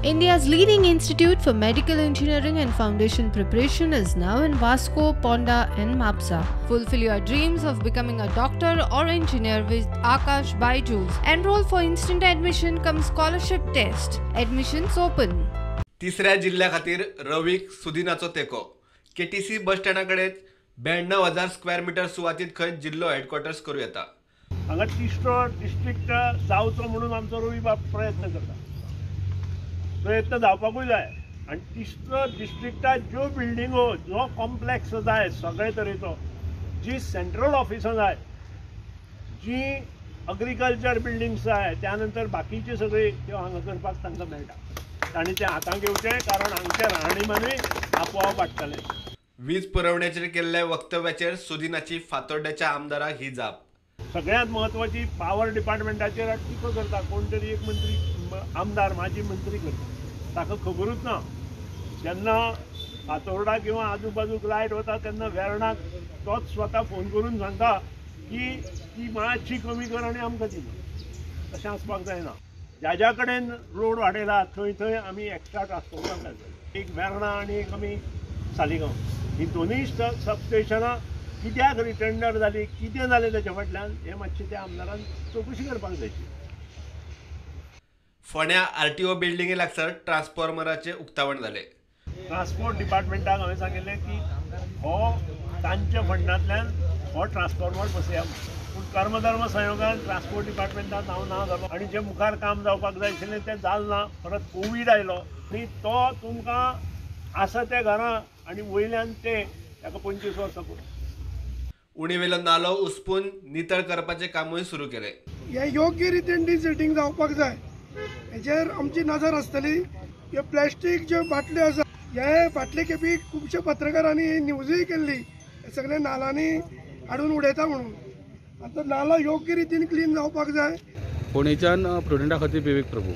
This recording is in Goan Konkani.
India's leading institute for medical engineering and foundation preparation is now in Vasco, Ponda and Mapsa. Fulfill your dreams of becoming a doctor or engineer with Aakash Byju's. Enroll for instant admission cum scholarship test. Admissions open. तिसऱ्या जिल्ह्या खातीर रवीक सुदिनाचो तेंको. केटीसी बस स्टँडा कडेन 92,000 स्क्वेअर मिटर सुवातीत खंय जिल्लो हेडक्वॉर्टर्स करूं येता. हांगा तिसरो डिस्ट्रिक्ट जावचो म्हणून आमचो रवी बाब प्रयत्न करता, प्रयत्न जावपाकूय जाय. आनी तिसरो डिस्ट्रिक्टाक ज्यो बिल्डिंगो, जो कॉम्प्लेक्स जाय सगळे तरेचो, जी सेंट्रल ऑफिसां जाय, जी अग्रिकल्चर बिल्डिंग्स जाय, त्यानंतर बाकीचे सगळे त्यो हांगा करपाक तांकां मेळटा. तांणी तें हातांत घेवचें, कारण हांगचें राहणीमानूय आपोआप वाडटलें. वीज पुरवणेचेर केल्ल्या वक्तव्याचेर सुदिनाची फातोड्ड्याच्या आमदाराक ही जाप. सगळ्यांत म्हत्वाची पावर डिपार्टमेंटाचेर टिका करता कोण तरी एक मंत्री, आमदार, माजी मंत्री करता, ताका खबरूच ना. जेन्ना फातोर्डा किंवा आजूबाजूक लायट वता तेन्ना वेर्णाक तोच स्वता फोन करून सांगता की ती मातशी कमी कर आनी आमकां दी. तशें आसपाक जायना. ज्या ज्या कडेन रोड वाडयला थंय थंय आमी एक्स्ट्रा ट्रान्सफॉर्मर घालतले. एक वेर्णा आनी एक आमी सालिगांव, ही दोनूय सबस्टेशनां कित्याक रिटेंडर जाली, कितें जालें तेच्या फाटल्यान, हें मातशें त्या आमदारान चवकशी करपाक जाय. फोंड्या आरटीओ बिल्डिंगे लागसार ट्रान्सफॉर्मराचें उक्तावण जालें. ट्रान्सपोर्ट डिपार्टमेंटाक हांवें सांगिल्लें की हो तांच्या फंडांतल्यान हो ट्रान्सफॉर्मर बसया, पूण कर्मधर्म संयोगान ट्रान्सपोर्ट डिपार्टमेंटान हांव ना जालो आनी जें मुखार काम जावपाक जाय आशिल्लें तें जालें ना. परत कोवीड आयलो आनी तो तुमकां आसा त्या घरां आनी वयल्यान ते ताका 25 वर्सां पुरो. उणेवेलो नालो उसपून नितळ करपाचें कामूय सुरू केलें. हें योग्य रितीन डिसिल्टींग जावपाक जाय, हेचेर आमची नजर आसतली. ह्यो प्लास्टीक ज्यो बाटल्यो आसा, हे फाटले खेपी खुबशे पत्रकारांनी न्यूजूय केल्ली, हे सगळे नालांनी हाडून उडयता म्हणून. आतां नाला योग्य रितीन क्लीन जावपाक जाय. फोंडेच्यान प्रुडंटा खातीर विवेक प्रभू.